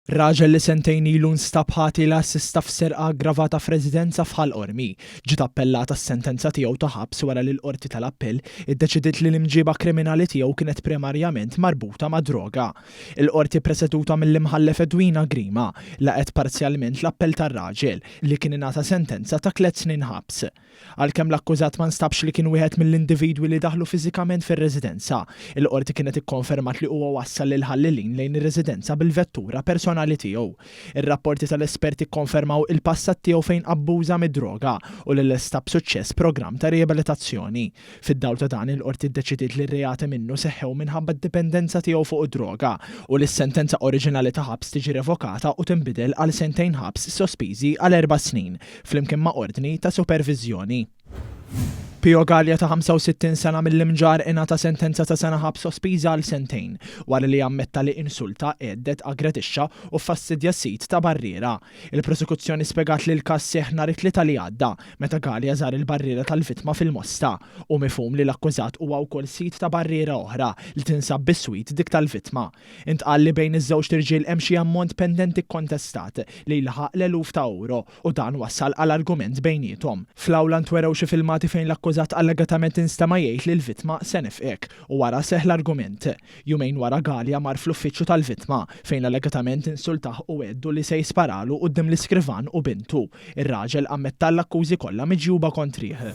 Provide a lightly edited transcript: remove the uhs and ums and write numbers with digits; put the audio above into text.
Raġel li sentejn ilu nstab ħati li assista f'serqa aggravata f'residenza f'Ħal Qormi, ġiet appellata s-sentenza tiegħu ta' ħabs wara li l-Qorti tal-Appell iddeċidiet li l-imġieba kriminali tiegħu kienet primarjament marbuta mad-droga. Il-Qorti preseduta mill-Imħallef Edwina Grima laqgħet parzjalment l-appell tar-raġel, li kien ingħata sentenza ta' tlett snin ħabs. Għalkemm l-akkużat ma nstabx li kien wieħed mill-individwi li daħlu fiżikament fir-residenza, il-Qorti kienet ikkonfermat li huwa wassal lill-ħallelin lejn ir-residenza bil-vettura personali tiegħu. Ir-rapporti tal-esperti kkonfermaw il-passat tiegħu fejn abbuża mid-droga u li lesta b'suċċess programm ta' riabilitazzjoni. Fid-dawl ta' dan, il-Qorti ddeċidiet li r-reati minnu seħħew minħabba d-dipendenza tiegħu fuq id-droga u li s-sentenza oriġinali ta' ħabs tiġi revokata u tinbidel għal sentejn ħabs sospiżi għal erba' snin, flimkien ma' ordni ta' superviżjoni. Pio Galea ta' 65 sena mill-Imġarr ingħata sentenza ta' sena ħabs sospiża għal sentejn wara li ammetta li insulta, għedded, aggredixxa u ffastidja sid ta' barriera. Il-prosekuzzjoni spjegat li l-każ seħħ nhar it-Tlieta li għadda meta Galea żar il-barriera tal-vittma fil-Mosta. Hu mifhum li l-akkużat huwa wkoll sid ta' barriera oħra li tinsab biswit dik tal-vittma. Intqal li bejn iż-żewġt irġiel hemm xi ammont pendenti kkontestat li jlaħaq l-eluf ta' ewro u dan wassal għal argument bejniethom. Fl-awla ntwerew xi filmati fejn l-akkużat allegatament instema' jgħid lill-vittma se nifqek u wara seħħ l-argument. Jumejn wara Galea mar fl-uffiċċju tal-vittma fejn allegatament insultah u għeddu li se jisparalu quddiem l-iskrivan u bintu. Ir-raġel ammetta l-akkużi kollha miġjuba kontrih.